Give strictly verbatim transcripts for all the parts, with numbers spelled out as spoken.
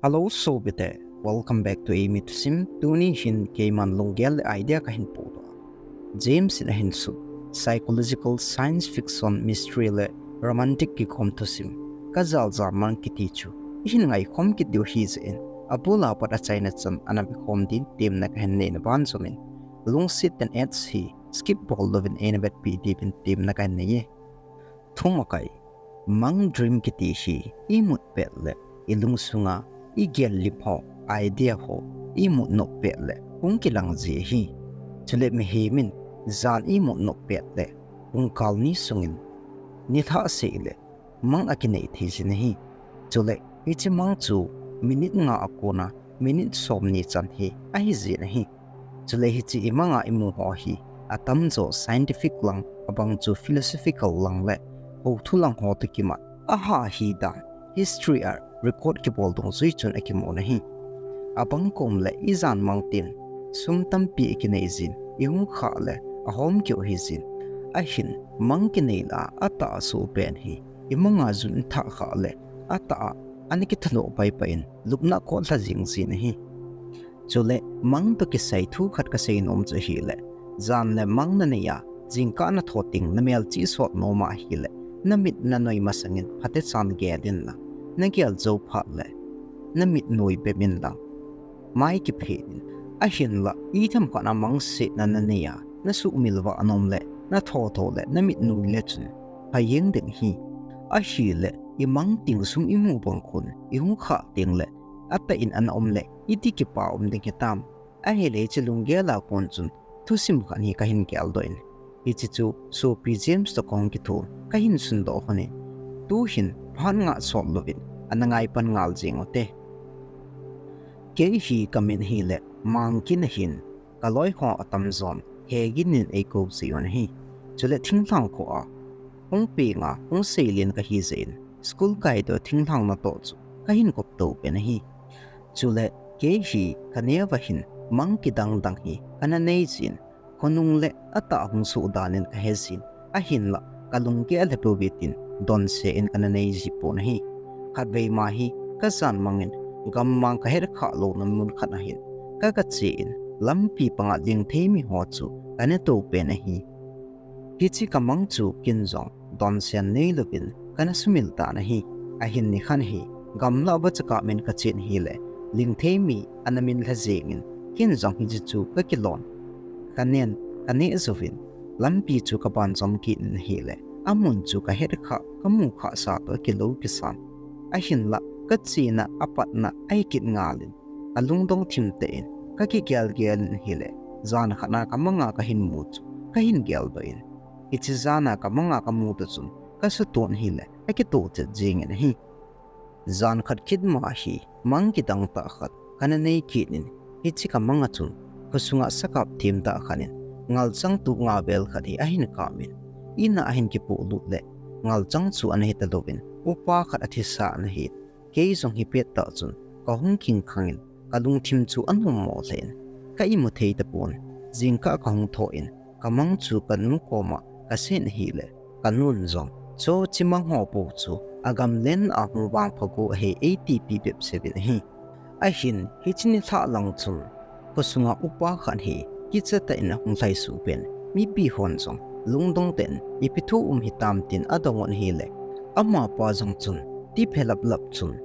Hello sopite, welcome back to Eimi Thusim. Tuni hin keiman lunggel le idea kahin podoh a, James in ahin sut psychological science fiction mystery le romantic kikhom thusim Kajal Jan Mang kiti chu ihin ngaikhom kit diu ahijeh in, abul a pat achaina chan ana vekhom din temna kahin neina banjom in, lungset in ads hi skip bol louvin eina vetpi diuvin temna kahin nei e. Thumakai, mang, dream kiti hi imut pet le ilungsunga igel lim ho, idea ho imut nop pet le hung kilang ji ahi. Chule mihem in jan imut nop pet le pungkal ni sungin, nilhah seh le mang akinei thei jin ahi. Chule hiche mang chu minute nga a kona minute somni chan hi ahi jin ahi. Chule hiche imanga imu ho hi atamjo scientific lang, abang chu philosophical lang le houthu lang ho toh kimat, aha hidan history a record kibol dungjui chun akimun ahi. Abang kom le ijan mang tin sum tampi ikinei jin, ihung khah le ahom keu ahi jin. Ahin mang kinei lah a atah a soh pen hi imanga jun thah khah le atah a ana kithadoh paipai in lupna kotlha jing jin ahi. Chule mang toh kisai thu khat kasei nom chu ahile, jan le mang nanei a, jingkah natho teng namelchih sot nom ahile, namit nanoi masangin phatechan gel inlang, nagel jou phat le namit noi bep inlang, mai kiphet in. Ahinla ithemkhat a mang setna nanei a, nasuhmil vah nom le natho tho le namit noi le chun phajeng ding ahi. Ahile imang teng sum imu bang khun ihung khah teng le atah in ana um le iti kipa um ding hitam? Ahile hiche lunggel a kon chun thusim khat hi kahin geldoh in, hiche chu sopi James toh kahung kithum kahin sundoh lhon in, tuhin phat ngah sot louvin ana ngaipan ngal jeng ute. Kei hi kamin hile Mangkin ahin, kaloi ho atamjon Hegin in eikou jiuvin ahi. Chule thinglhang kho a hung penga hung seilen kahi jeh in, school kai toh thinglhang natoh chu kahin kop tou pen ahi. Chule kei hi kaneo a hin mang kidang dang hi kana nei jin, khonung le atah hung soh dan in kahe jin, ahinla kalunggel lhepouve tin donse in kana nei ji pon ahi. Khatvei ma hi kajan mang in gammang kahet khah louna mun khat ahin, ka, kache in lampi panga lingthei mi ho chu kane tou pen ahi. Hiche kamang chu kin jong donsen neilouvin kana sumil tan ahi. Ahin nikhat hi gamlah vacha kap in kachen hile, lingthei mi ana min lha jeng in, kin jong hiche chu kakilon, kanen, kaneh jouvin, lampi chu kaban jom kit in ahile, amun chu kahet khah, kamu khah sa toh akilou kisan. Ahinla kachena apatna ahi kit ngal in, kalungdong thim tah in kakigel gel in ahile, jan khat a kamanga kahin mu chu kahin geldoh in, hiche jan a kamanga kamu toh chun kasutoh in ahile akitoh chet jeng in ahi. Jan khat kit ma hi mang kidang tah khat kana nei kit in, hiche kamang a chun khosunga sakap them tah khat in ngalchang tup nga vel khat hi ahin kap in, in a ahin kipohlut le ngalchang chu ana hita louvin upa khat athisa ana hin, kei jong hi pettah chun kahung kingkhang in, kalungthim chu anommo lheh in, ka imu thei tapon. Jingkah kahung thoh in kamang chu kanu koma kasei in ahile, kanun jong chuche mang ho bou chu agamlen a hung vangpha go ahi eitipi bep seuvin ahi. Ahin hiche nilhah lang chun khosunga upa khat hi kicha tah in ahung lhaisuh pen, mipi hon jong lungdong tah in ipi thu um hitam tin adong un ahile, amapa jong chun tiphe laplap chun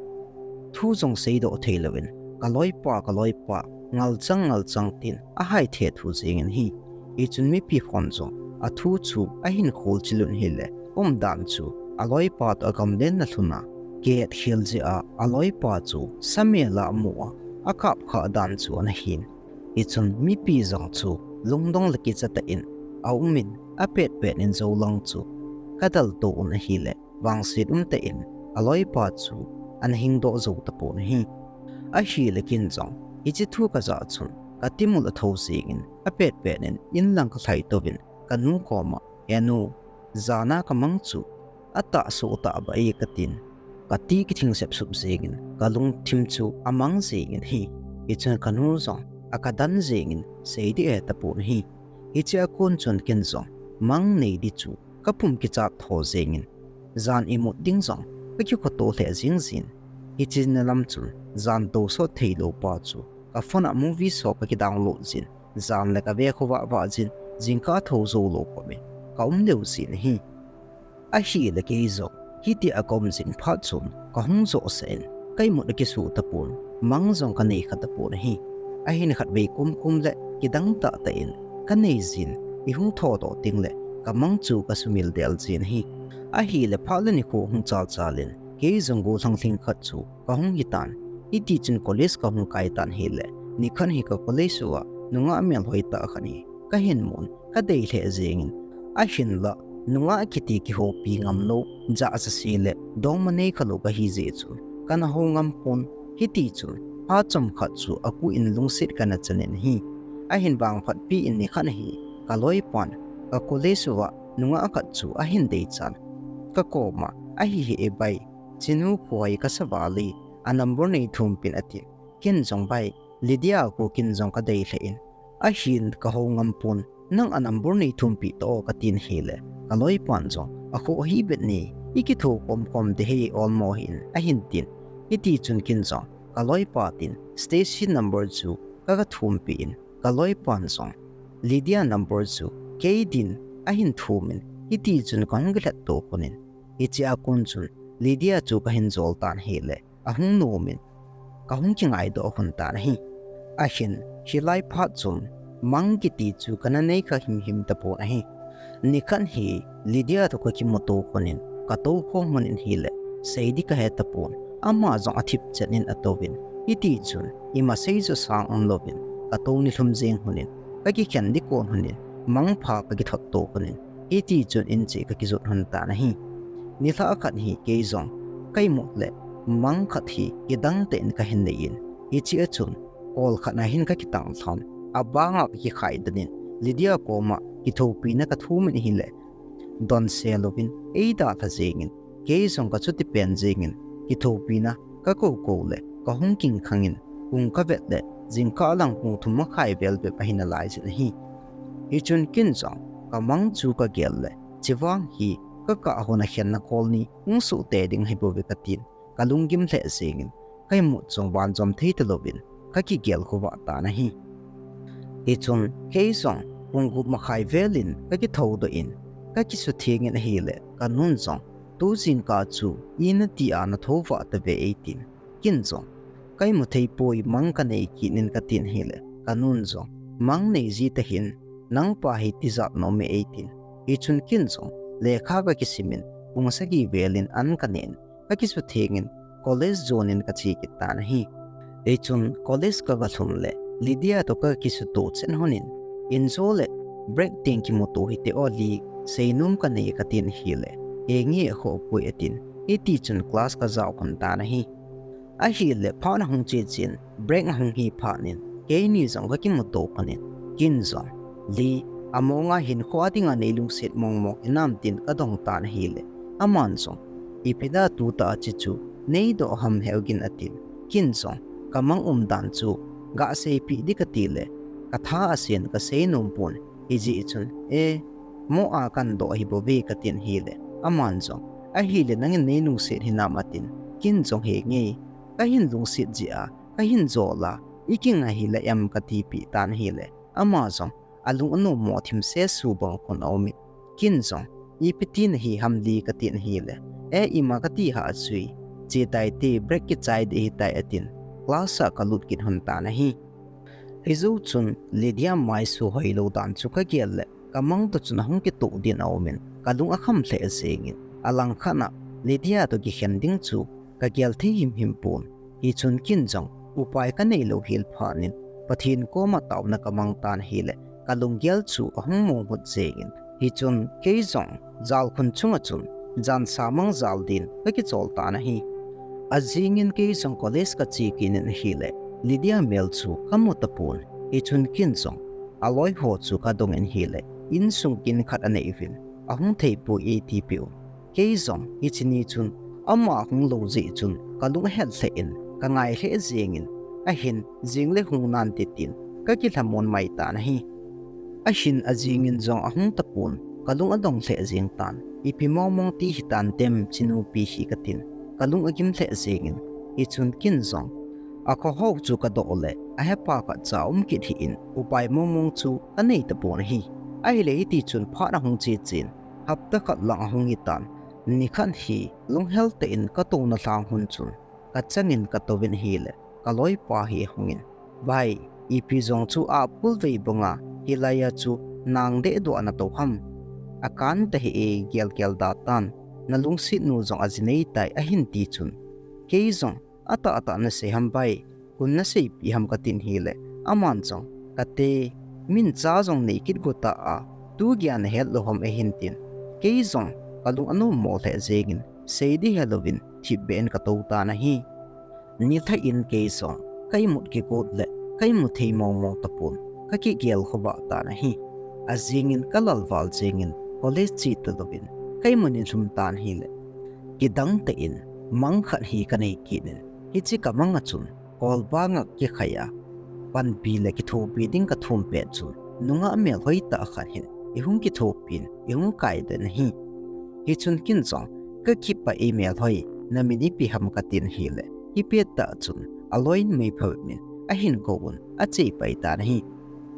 thu jong seidoh theilouvin, kaloipa, kaloipa, ngalchang, ngalchang tin ahai thethu jeng in ahi. Hichun mipi hon jong athu chu ahin kholchil un ahile, umdan chu aloipa toh agamlen na lhun a, kihetkhel jeh a aloipa chu samel a amu a, akap khah dan chu ana hin. Hichun mipi jong chu lungdong le kicha tah in aum in, apetpet in joulang chu kadaltou un ahile, vangset umtah in aloipa chu ana hingdoh jou tapon ahi. Ahile kin jong hiche thu kajah chun katimul athou jeng in, apetpet in inlang kalhai touvin kanu koma, He nu, jana kamang chu atah soh tah bah e, katin, kati kithing sepsup jeng in kalungthim chu amang jeng in ahi. Hichun kanu jong akadan jeng in seidih ahe tapon ahi. Hiche a kon chun kin jong mang nei di chu kapum kichat tho jeng in, jan imut ding jong kakikhoto lheh jing jin, Hiche na lam chun, jan tou sot thei lou pa chu, ka phone a movie sot ka ki download jin, jan le ka ve khovah vah jin, jingkah thou jou lou khom in, ka um leu jin ahi. Ahile kei jong, hitia ka um jing phat chun, ka hung joh sah in, ka imut a kisuh tapon, mang jong ka nei kha tapon ahi. Ahin khatvei kumkum le kidang tahtah in, ka nei jin, i hung thoudoh teng le, ka mang chu ka sumil del jin ahi. Ahile phat le nikho hung chalchal in, kei jong gollhang lhing khat chu ka hung hitan. Hiti chun college ka hung kai tan ahile, nikhat hi ka college uva nungah melhoi tah khat hi ka hin mun, ka dei lheh jeng in, ahinla nungah kiti kihoupi ngam lou, jahcha se le dongma nei kha lou ka hi jeh chun, kana hou ngam pon. Hiti chun, phat chomkhat chu akui in lungset kana chan in ahi. Ahin vangphat pi in nikhat hi, ka loipan, ka college uva nungah khat chu ahin deichan. Ka koma, ahi hi e bai, chinu khoi ka sa vale, a number nei thum pin atin. Ken jong bai, Lydia a kon ken jong ka dei lheh in. Ahin ka hou ngam pon, nang a number nei thum pi to ka tin ahile, ka loipan jong, a kho hi bet ni, i kitho khom khom te hi olmo hin, ahin tin. Hiti chun ken jong, ka loipa tin, Stacy number chu ka ka thum pi in, ka loipan jong, Lydia number chu kei din ahin thum in, hiti chun ka hung kilhet to khun in. Hiche a kon chun, Lydia chu ka hin jol tan ahile, a hung nom in, ka hung kingai doh khun tan ahi. Ahin, hilai phat chun, mang kiti chu kana nei kha himhim tapon ahi. Nikhat hi, Lydia to ka kimuto khun in, ka tou khom khun in ahile, sei di ka he tapon, ama jong a thip chet in a tou in, hiti chun, ima sei jo sang um louvin, ka tou ni lhum jeng khun in, ka kikhen di kon khun in, mang pha ka kithot to khun in, hiti chun in cheh ka kijot khun tan ahi. Nilhah khat hi kei jong, ka imut le, mang khat hi kidang tah in ka hin nei in, hiche a chun, kol khat na hin ka kitang lhon, a banga ka kikhai den in, Lydia koma kithopina ka thum in ahile, don se louvin, ei dalha jeng in, kei jong ka chuti pen jeng in, kithopina ka kou kou le, ka hung king khang in, pung ka vet le, jingkah lang pung thum makhai vel bep ahi nalai jin ahi. Hichun ken jong, ka mang chu ka gel le, chuvang hi, ka kah hon a khenna kol ni hung soh te ding ahi bouve ka tin, ka lunggim lheh jeng in, ka imut jong van jom thei talouvin, ka kigel khovah tan ahi. Hichun, kei jong, pung gup makhai vel in, ka kithoudoh in, ka kisutheng in ahile, ka nun jong, tu jingkah chu, i nati a na thou vah tave ei tin, ken jong, ka imu thei poi mang ka nei kit in ka tin ahile, ka nun jong, mang nei ji tahin, nang pa hi tijat nom e ei tin, hichun ken jong, lekha ka kisim in, pung sagi vel in an ka nen, ka kisutheng in, college jon in ka che kit tan ahi. Hichun college ka va lhun le, Lydia to ka kisuto chen khun in, in jo le, break teng kimuto hite o Ly, seinom ka nei ka tin ahile, henge akhoh poi atin, hiti chun class ka jao khun tan ahi. Ahile phat ahung che chen, break ahung hi phat in, keini jong ka kimuto khun in, ken jong, Ly, among a hinkho a dinga nei lungset mong mong hinam tin ka dong tan ahile, aman jong, ipi da tutah a che chu, nei doh ham heo gin atin, ken jong, ka mang umdan chu, ga seipeh di ka ti le, ka tha asen ka seinom pon, hijeh chun, e, mo a kan doh ahi bouve ka tin ahile, aman jong, ahile nangin nei lungset hinam atin, ken jong henge, ka hin lungset jeh a, ka hin jol a, i kingai hile em ka tipeh tan ahile, ama jong, alung anom mo thim sesu bang khun aum in, ken jong, ipi ti nahi ham Ly ka tin ahile, e ima ka ti ha a chui, che tai te break kichai ding ahitai atin, class a ka lut kit khun tan ahi. Hijou chun Lydia maisu hoilou dan chu ka gel le, ka mang to chun ahung kitoh din aum in, ka lung akham lheh jeng in, alangkhat a, Lydia to kikhen ding chu, ka gel thei himhim pon, hichun ken jong, upai ka neilou hel phat in, Pathen koma taona ka mang tan ahile, ka lunggel chu ahung mong hut jeng in, hichun kei jong, jal khun chunga chun, jansa mang jal din, ka kichol tan ahi. Ajing in kei jong college ka che kit in ahile, Lydia mel chu ka mu tapon, hichun ken jong, aloi ho chu ka dong in ahile, insung kin khat anei uvin, ahung thei poi e tipeh un. Kei jong, hiche ni chun, ama hung lou jeh chun, ka lung ahet lheh in, ka ngai lheh jeng in, ahin, jing le hung nante tin, ka kilhamon mai tan ahi. Ahin ajing in jong ahung tapon, ka lung adong lheh jeng tan, ipi mong mong ti hitantem, chinu pi hi ka tin, ka lung agim lheh jeng in, Hichun ken jong akhohou chu kadoh le ahepa khat cha um kit hih in upai mongmong chu kanei tapon ahi. Ahile hiti chun phat ahung che chen, hapta khat lang ahung hitan, nikhat hi lunghel tah in katouna lhang hun chun kachangin katouvin ahile kaloipa hi ahungin, Bai, ipi jong chu apul vei banga hilaiya chu nang dehduh a natou ham? Akan tah hi e, gelgel da tan, nalungset nu jong ajinei tai, ahin ti chun, kei jong, atahtah nasei ham bai, koin naseipi ham katin ahile, aman jong, kate, min cha jong nei kit got a, tu geiya nahet lou ham ahin tin, kei jong kalung anommo lheh jengin, sei ding helouvin thipbeh in katou tan ahi. Nilhah in kei jong ka imut kigot le ka imu thei mongmong tapon, kakigel khovah tan ahi. Ajingin kalal val jengin college che talouvin ka imu nilhum tan ahile, kidang tah in mang khat hi kanei kit in, hiche kamanga chun kolbanga kikhai a, panpi le kithopi ding kathum pet chun nungah melhoi tah khat hin ihung kithopin, ihung kaidoh in ahi. Hichun ken jong, kakipah e melhoi, namin ipi ham katin ahile, hipet tah chun aloiin meipha min ahin kouvin, ache pai tan ahi.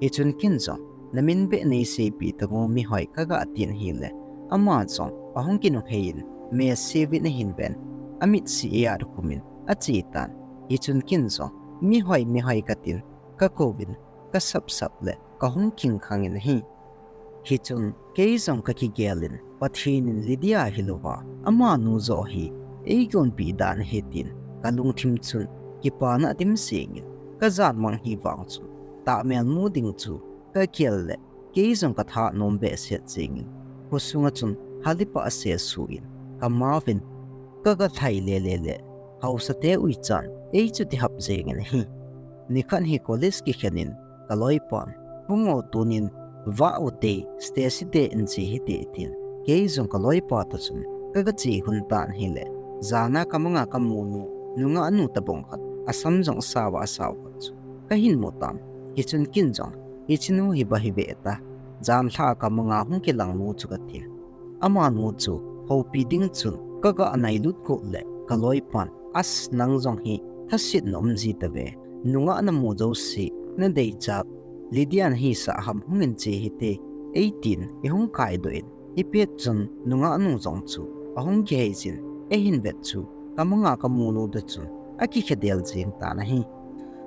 Hichun ken jong, namin beh neiseipi tango mihoi, kaga tin ahile, ama jong ahung kinungheiyin, message vin ahin ven, amitlhi a akhumin ache tan. Hichun ken jong, mihoi, mihoi katin kakouvin, kasapsap le kahung kingkhangin ahi. Hichun kei jong kakigelin, Pathen in Lydia hilouva amanu joh hi eigonpeh dan ahi tin kalungthim chun kipana adimsengin, kajanmang hi vang chun tahmel mu ding chu kagel le kei jong katha nom behseh jengin, khosunga chun halipa asesuh in, kamauvin kaga lhai lele le haosate uichan eichuti hap jengin ahi. Nikhat hi college kikhenin kaloipan, Bungo, tunin vah ute, Stacy te in che hite, tin kei jong kaloipa toh chun kaga che lhun tan ahile, jana kamanga kamunu nungah nu tobang khat, asam jong asauva asao khat chu kahin mu tan. Hichun ken jong, hichenu hi bahi ve ta, janlhah a kamanga hung kilang nu chu katin. Amanu chu houpi ding chun kaga nailut got le kaloipan, As, nang jong hi lhasetna um ji tave, nungah namu jouse nadeichat, Lydia nahisah ham, hungin che hite, eitin ihung kaidoh in, hipet chun nungah nu jong chu ahung kiheijin, eihin vet chu kamanga kamunu toh chun akikhedel jeng tan ahi.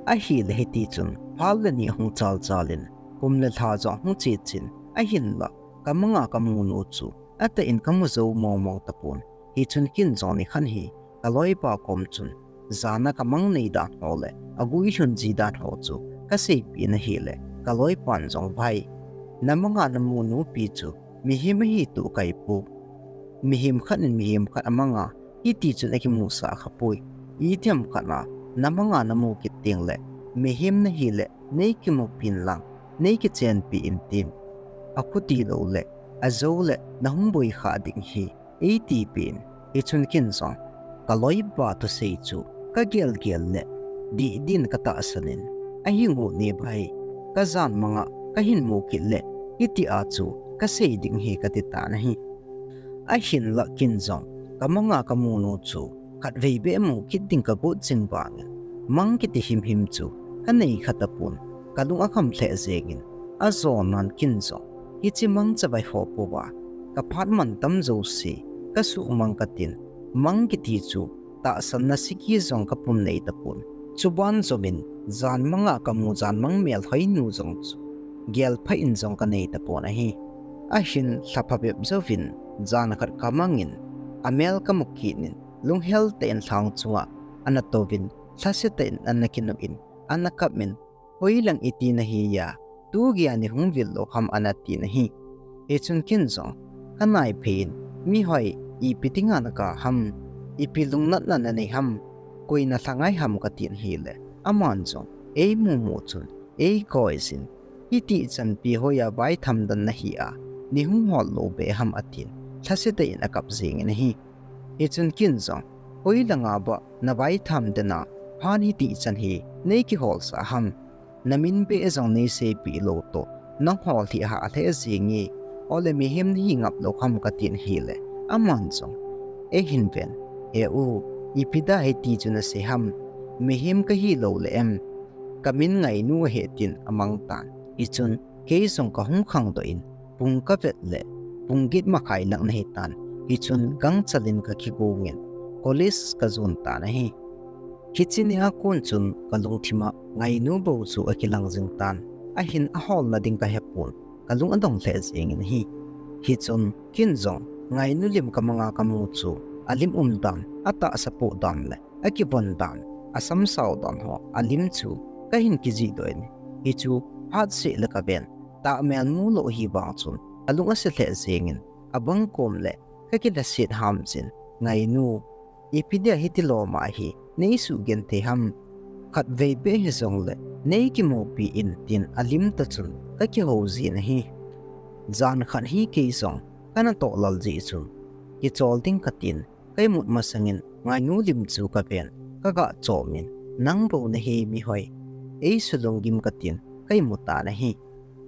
Ahile hiti chun phat le ni ahung chalchalin, kum le lha jong ahung che chen, ahinlah kamanga kamunu chu atah in kamu jou mongmong tapon. Hichun ken jong nikhat hi kaloipa kom chun jana kamang nei dan ho le aguilhun ji dan ho chu kaseipeh in ahile, kaloipan jong, Bai, namanga namu nupi chu mihem ahi toh kaipou. Mihem khat in mihem khat amanga hiti chun akimusah khapoi. Itiham khat a namanga namu kit tengle mihem nahile neikimupin lang neikichenpi intin, akhuti loule ajou le nahung boikhah ding ahi, eitipeh in. Hichun ken jong kaloipa thusei chu kagelgel le dihdih in katahsan in, Ahingot ne bai, kajanmanga kahin mu kit le hitia chu kasei ding ahi, kati tan ahi. Ahinlah ken jong kamanga kamunu chu khatvei beh mu kit ding kagot jing vangin, mang kiti himhim chu kanei khatapon, kalung akham lheh jengin, ajonan ken jong hiche mangcha vaiho pouva kaphat mantam jouse kasuhmang katin, mang kiti chu tahsanna siki jong kapum nei tapon. Chuban joumin janmanga kamu janmang melhoinu jong chu gelphah in jong kanei tapon ahi. Ahin lha phabep jouvin jan khat kamangin, amel kamu kit in, lunghel tah in lhang chunga anatouvin, lhasetah in anakinuh in, anakapin, Hoilang iti nahiya, tu geiya neihung vil lou ham, anatin ahi. Hichun ken jong kanaiphei in, Mihoi, ipi dinga naga ham, ipi lungnatna nanei ham, koi nalha ngai ham, katin ahile, aman jong eimumu chun eikoijin, Hitih chanpi hoiya vaitham dan nahia neihung hol lou beh ham, atin lhasetah in akap jengin ahi. Hichun ken jong, Hoilanga bah navaitham dena phat hitih chan hi neikiholsah ham? Namin beh jong neiseipeh lou toh nahol hi ahah lheh jenge, ole mihem nahi ngap lou ham, katin ahile, aman jong eihin ven, He u, Ipi dia hiti chu nasei ham? Mihem kahi lou le em? Kamin Ngainu ahi, tin amang tan. Hichun kei jong kahung khangdoh in, pung kavet le pung get makhai lang nahi tan. Hichun gangchal in kakigong in college kajon tan ahi. Hiche nia kon chun kalungthim a Ngainu bou chu akilang jing tan. Ahin aholna ding kahepon, kalung adong lheh jeng in ahi. Hichun ken jong Ngainu lim kamanga kamu chu alim umdan, atahsa pohdan le akivon dan, asam sao dan ho alim chu kahin kijih doh in, hichu phat seh le kaven, tahmel mu lou ahi vang chun kalung ase lheh jeng in, abang kom le kakilhaset ham jin, Ngainu, ipi dia hiti lom a hi nei suhgenthei ham? Khatvei beh hijongle nei kimupi in, tin alim toh chun kakihou jin ahi. Jan khat hi kei jong kana toh lal jeh chun, kichol ding katin, ka imut masangin Ngainu lim chu kaven, kaga chom in, nang bou nahi mihoi, eisu lunggim katin, ka imu tan ahi.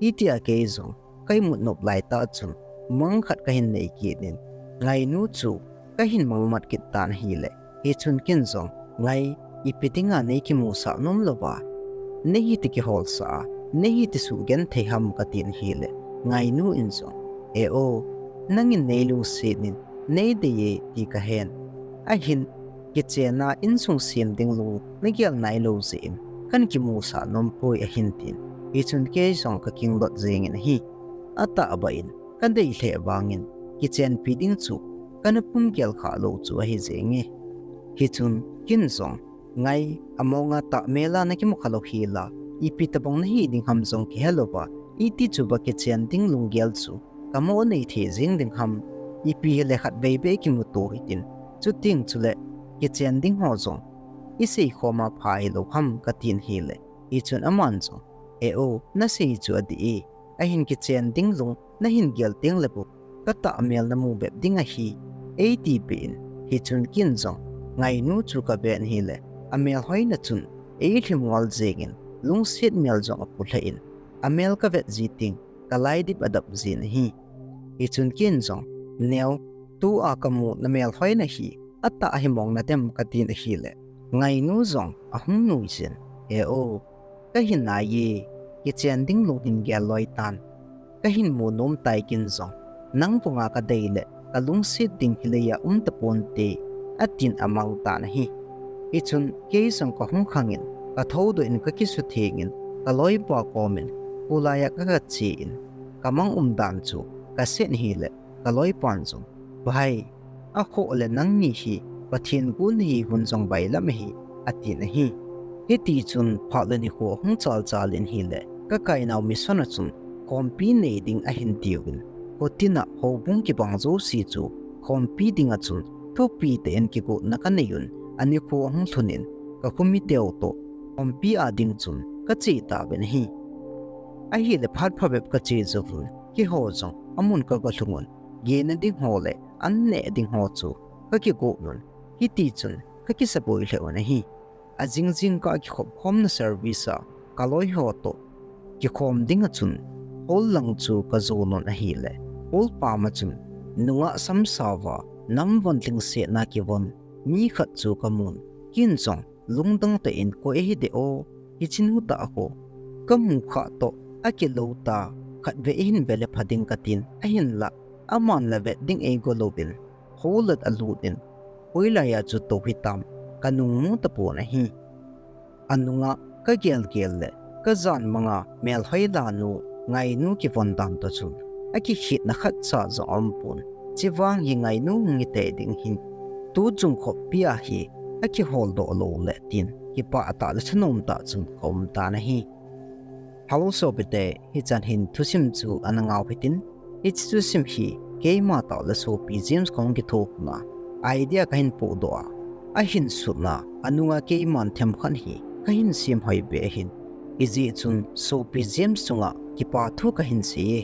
Hitia kei jong ka imut nop laitah chun mang khat kahin nei kit in, Ngainu chu kahin mangmat kit tan ahile, hichun ken jong, Ngai, ipi dinga nei kimusah nom louva nei hiti kiholsah a, nei hiti suhgenthei ham, katin ahile, Ngainu in jong, E o, nangin nei lungset in, nei dei e ti kahen. Ahin, kichen a insung sem ding lung nagel nailou jeh in kana kimusah nompoi, ahin tin. Hichun kei jong kakingdot jeng in ahi. Atahbeh in kadei lheh vangin kichenpi ding chu kana pum gel khah lou chu ahi jenge. Hichun ken jong, Ngai, amonga tahmel a nakimu khalou hel a, ipi tobang nahi ding ham jong kihelouva, iti chuva kichen ding lunggel chu kamo nei thei jeng ding ham? Ipi hile khatvei beh kimuto hitin, chuteng chule kichen ding ho jong isei khom a pha hilou ham, katin ahile, hichun aman jong, E o, nasei chu adih e, ahin kichen ding lung nahin gel tengle bou katahmel namu bep ding ahi, eiti peh in. Hichun ken jong Ngainu chu kaven ahile, amelhoina chun eilhim ngal jeng in, lungset mel jong apu lheh in, amel kavet ji teng kalaidip adap jin ahi. Hichun ken jong, Neo, tua kamu namelhoina hi atah himong nadem, katin ahile, Ngainu jong ahung nuijin, E o, kahin nai e, kichen ding lung hin gel loi tan, kahin mu nom tai ken jong, nang banga kadei le kalungset ding hilei a um taponte, atin amang tan ahi. Hichun kei jong kahung khangin, kathoudoh in kakisutheng in, kaloipa komin kholai a kagache in, kamang umdan chu kaset ahile, kaloipan jong, Bhai, akhoh le nangni hi Pathen gon nahi hun jong bailam ahi, atin ahi. Hitichun phat le nikho ahung chalchal in ahile, kakainau mission a chun khompi nei ding ahin tiuvin, khotin a houbung kibang jouse chu khompi dinga chun thupitah in kigotna kaneiyun, anikho ahung lhun in, kakhomiteu toh khompi a ding chun kache tauvin ahi. Ahile phat phabep kache jouvun, keiho jong amun kagalhungun, gena ding ho le an neh ding ho chu kakigot un, hitichun kakisaboi lheh un ahi. Ajing jingkah kikhop khomna service a kaloi ho toh kikhom dinga chun hall lang chu kajon un ahile, hall pam a chun nungah samsao va namvon lhingsetna kivon mi khat chu kamun, ken jong lungdong tah in, Koi ahi de o, hichenu tah ho, kamu khah toh akilou ta, khatvei ahin ve le pha ding katin, ahinlah aman la vet ding eigo louvin, holat alut in, hoilai a chu tou hitam, kanung mu tapon ahi. Anunga kagelgel le kajan manga melhoi lanu Ngainu kivon dan toh chun akikhetna khatcha jong aumpon, chuvang hi Ngainu hung hitei ding hin, tuchung khoppi a hi akiholdoh lou le tin kipah tah le thanom tah chun kaum tan ahi. Hello sopite, hichan hin thusim chu ana ngau hitin, hiche thusim hi keima tah le sopi James kahung kithokhomna idea kahin pohdoh a, ahin sutna anunga keiman themkhat hi kahin semhoi be ahin, hijeh chun sopi James chunga kipa thu kahin sei e.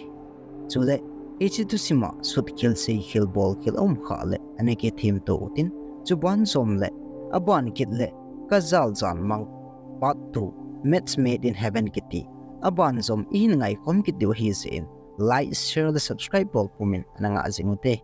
Chule hiche thusima sutkhel seikhel bolkhel aumkhah le ana kithemto utin, chuban jom le aban kit le Kajal Jan Mang Part two, Match Made in Heaven kiti aban jom ihin ngaikhom kit diu ahijeh in, like, share le subscribe bol pumin ana ngah jing ute.